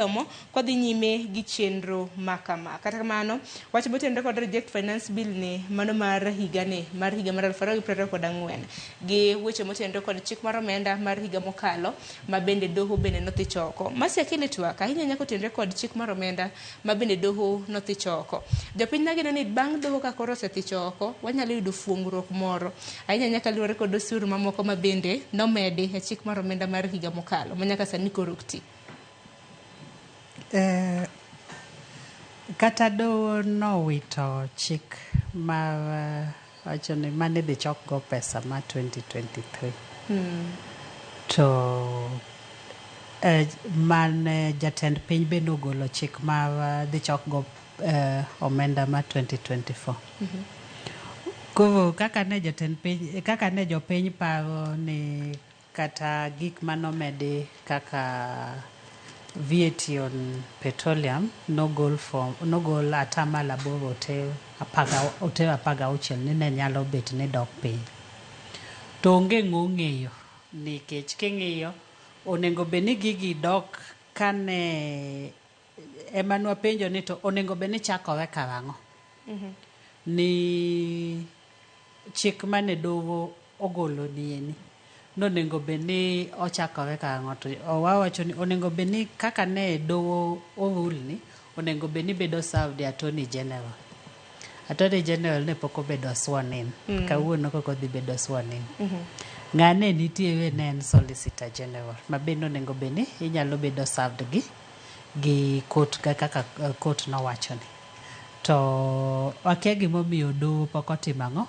Somo kodhi nyime gi chenro ma kama. Kata kamano, wach motenore kod Reject Finance Bill ni mano mar higani mar higa mar 2024 gi weche motenore kod chik mar omenda mar higa mokalo ma bende doho bende nothich oko. Mercy Akili twak ahinya nyaka otenore kod chik mar omenda ma bende doho nothich oko. Jopiny nageno ni bang' doho ka koro osethich oko, wanyalo yudo fuong'ruok moro ahinya nyaka luwore kod osuru mamoko ma bende nomedi e chik mar omenda mar higa mokalo ma nyaka sani koro ok ti. Kata doho nowito chik mar wacho ni mane idhi chok go pesa ma 2023 to mane jatend piny be nogolo chik mar dhi chok go omenda ma 2024. Koro kaka ne jatend piny, kaka ne jopiny paro ni kata gik manomedi kaka VAT on petroleum nogol from nogol 8% oter 16 ni ne nyalo bet ni dok piny. To onge ng'o ng'eyo nikech king'iyo onego bed ni gigi dok kane ema nwapenjo ni to onego bed ni chakore karang'o. Ni chik mane doho ogolo nieni nonego bed ni ochakore karang'o to wawacho ni onego bed ni kaka ne doho orule ni onego bed ni bedo served e Attorney General. Attorney General ne pok obedo sworn in. Kawuono kok odhi bedo sworn in. Ng'ane nitiere ne en Solicitor General ma bende onego bed ni inyalo bedo served gi court kaka court nowacho ni. To akia gimomiyo doho pok otimo ang'o?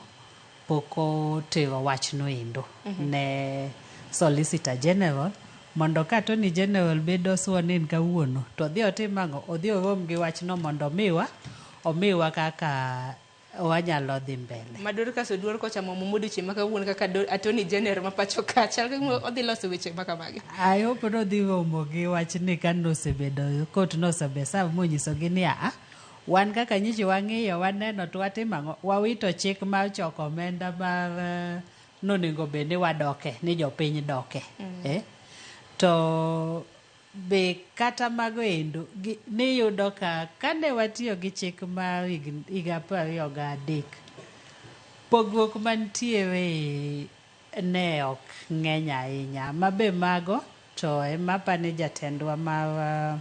Pok otero wachno endo ne Solicitor General mondo ka Attorney General bedo sworn in kawuono to odhi otim ang'o? Odhi orom gi wachno mondo omiwa kaka wanyalo dhi mbele. Ma Dorcas Oduor kochamo muma odiochieng' ma kawuono kaka Attorney General ma pacho ka chal kagima odhi loso weche ma kamagi. I hope ni odhi romo gi wachni ka nosebedo court nosebe serve monyisogi ni aa wan kaka nyichi wang'iyo waneno to watimo ang'o wawito chik mar choko omenda mar nonego bed ni wadoke ni jopiny doke. To be kata mago endo niyudo ka kane watiyo gi chik mar higa 23 pogruok mantiere ne ok ng'eny ahinya ma be mago to ema apani jatendwa mar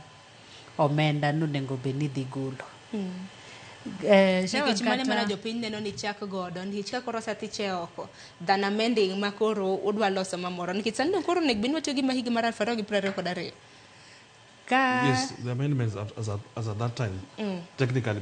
omenda nonego bed ni dhi golo. Nikech mano mana jopiny neno ni chak godo nikech ka koro osethiche oko than amending ma koro udwa loso mamoro nikech sani dong koro onego bed ni watiyo gi ma higa mar 2022. Ka Yes, the amendments as at that time, technically.